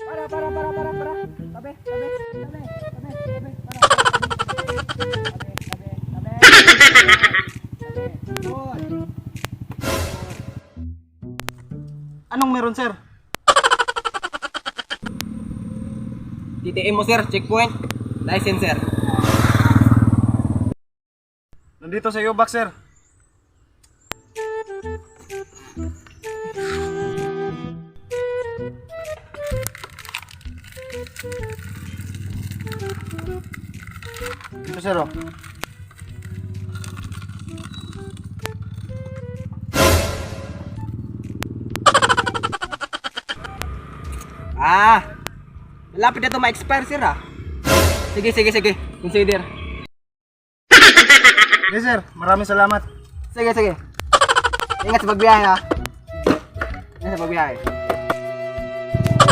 Para, para, para, para, para. Tabi, tabi, tabi, tabi, tabi, para. Tabi, tabi, tabi. Tabi. Good. Anong meron, sir? TTM mo, sir, checkpoint. License, sir. Nandito sa iyo, box, sir. Dito, sir, oh. Ah, malapit na to ma-expire, sir, ah. Sige, sige, sige. Consider. Yes, sir. Maraming salamat. Sige, sige. Ingat sa pagbiyahe, ha. Ingat sa pagbiyahe.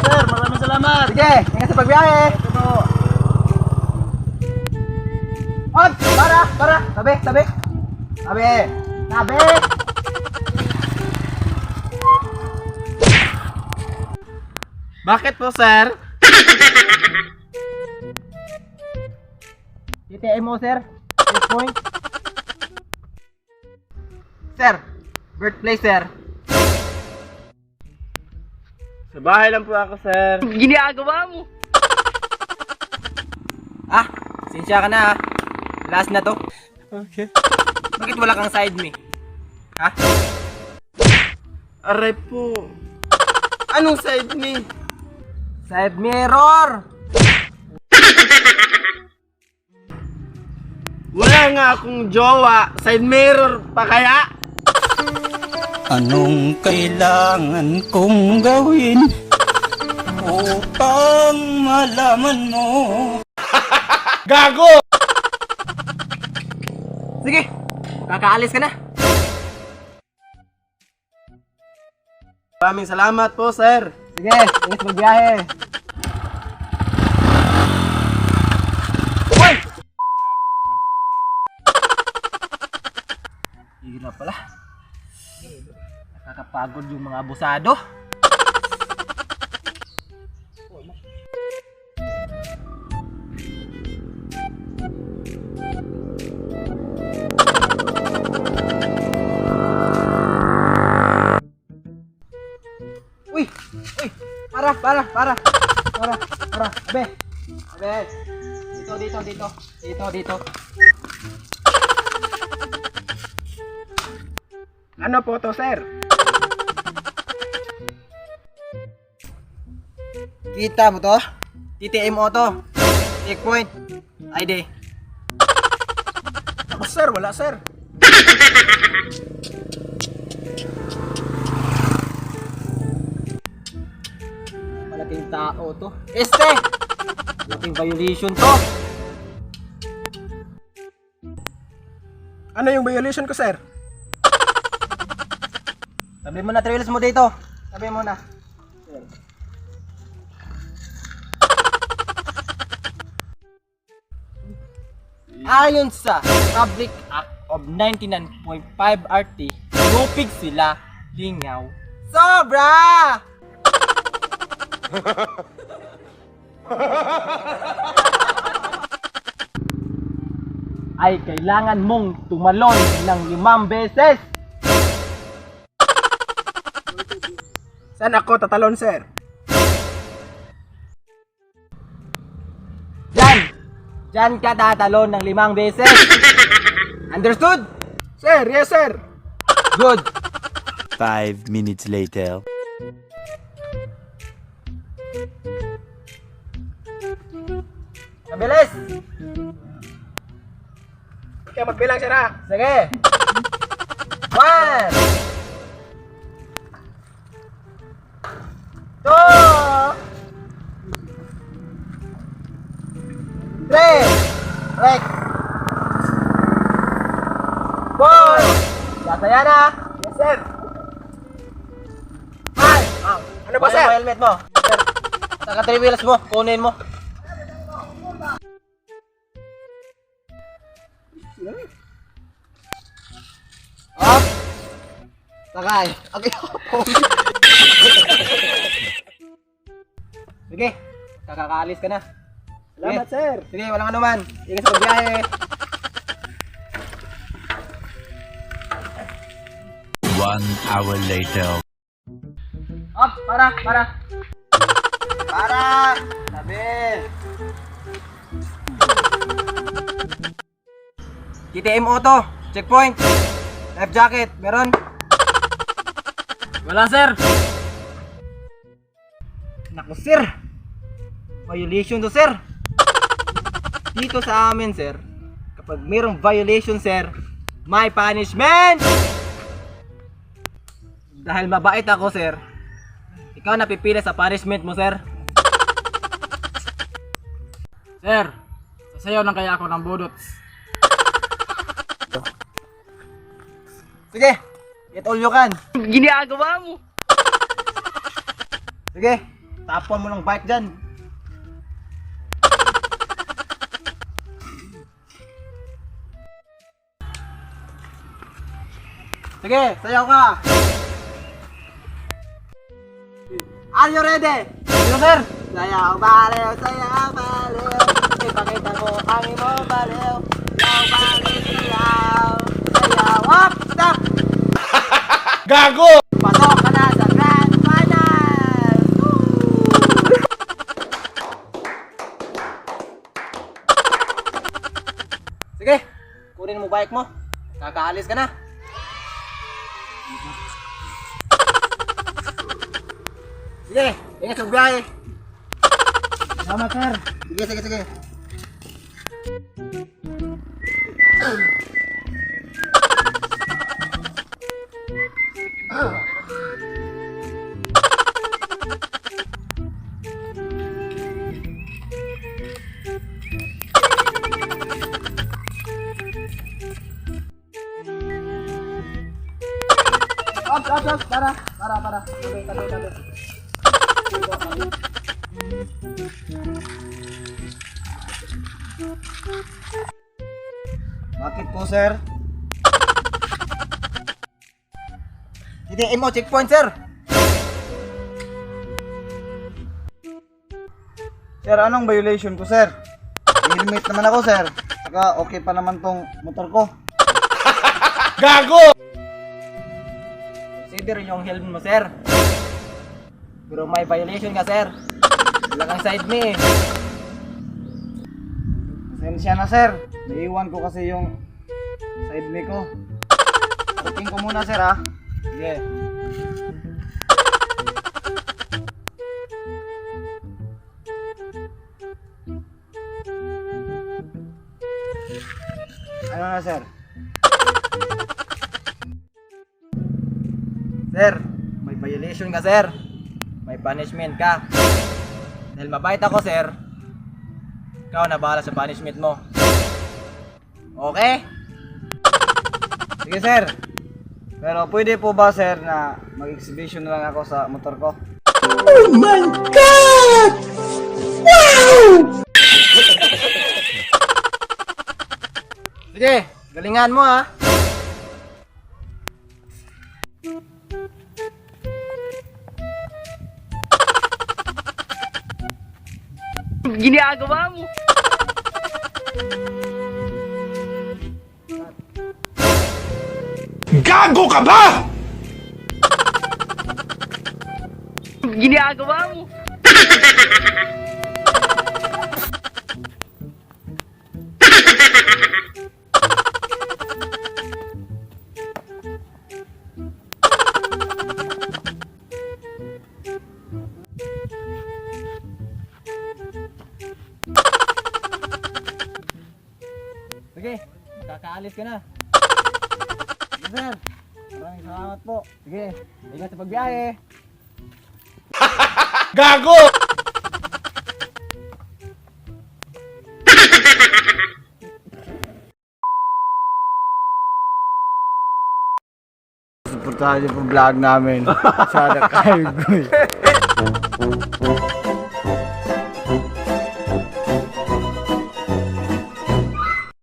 Sir, maraming salamat. Sige, ingat sa pagbiyahe. Ito. On! Para! Para! Tabi! Tabi! Tabi! Tabi! Bakit po, sir? TTM mo, sir. Checkpoint. Sir, birthplace, sir. Sa bahay lang po ako, sir. Ginagawa mo! Ah, sinsya ka na ah. Last na to. Okay. Bakit wala kang side me? Ha? Aray po. Anong side me? Side mirror! Wala nga akong jowa. Side mirror pa kaya? Anong kailangan kong gawin upang malaman mo? Gago! Sige, kakaalis ka na. Maraming salamat po, sir. Sige, ingat sa pagbiyahe. Hoy! Hirap pala. Nakakapagod yung mga abusado. Uy! Uy! Para, para, para! Para, para! Abe! Abe! Dito, dito, dito. Dito, dito. Ano po to, sir? Kita mo to? TTMO to. Checkpoint. ID. Ako, sir. Wala, sir. Malaking tao to. Este! Malaking violation to. Ano yung violation ko, sir? Tabi mo na trailers mo dito. Tabi mo na. Ayon sa Public Act of 99.5 RT, lupig sila, lingaw. Sobra! Ay kailangan mong tumalon ng 5 beses. Saan ako tatalon, sir? Diyan! Diyan ka tatalon ng 5 beses. Understood? Sir, yes, sir. Good. 5 minutes later. Mabilis! Kaya magbilang, sir, ha? Sige! One! Two! Three! Break! Four! Yasa yan ah! Yes, sir. Five! Ano ba, Kunin sir? mo helmet mo. Sir, Naka three wheels mo, kunin mo. Up! Sakay. Okay. Sige, kakakaalis ka na. Salamat, sir. Sige, walang anuman. Ingat sa pagbiyahe. 1 hour later. Up, para, para. Para! Tabi! GTM Auto, checkpoint. Life jacket, meron? Wala, sir. Naku, sir. Violation to, sir. Dito sa amin, sir, kapag merong violation, sir, may punishment! Dahil mabait ako, sir, ikaw napipili sa punishment mo, sir. Sir, sasayaw lang kaya ako ng budots. Sige, get all you can. Ginagawa mo. Sige, tapon mo ng bike dyan. Sige, sayaw ka. Are you ready? Sino, sir? Sayaw, baliw, sayaw, baliw. Ipakita mo ang iyong baliw. Sayaw, baliw, sayaw. Sayaw, up, stop! Gago! Pasok ka na sa grand final! Woo! Sige, kunin mo bike mo. Kakaalis ka na. Sige, ingat sa biyahe. Salamat, sir. Sige, sige, sige. Up, up, up, para, para, para. Tabi, tabi, tabi. Bakit po, sir? GTM mo, checkpoint, sir. Sir, anong violation ko, sir? Helmet naman ako, sir. Saka okay pa naman tong motor ko. Gago! Consider yung helmet mo, sir. Pero may violation ka, sir. Wala kang side me, eh. Pasensya na, sir. Naiwan ko kasi yung side me ko. Booking ko muna, sir, ha? Sige. Ano na, sir? Sir, may violation ka, sir. May punishment ka. Dahil mabait ako, sir. Ikaw na bahala sa punishment mo. Okay? Sige, sir. Pero pwede po ba, sir, na mag-exhibition na lang ako sa motor ko? Sige, galingan mo, ha. Ginagawa mo. Gago ka ba? Ginagawa mo. Sige, makakaalis ka na. Sige, sir. Maraming salamat po. Sige, ingat sa pagbiyahe. Gago! Suportahan niyo po vlog namin. Sana kayo.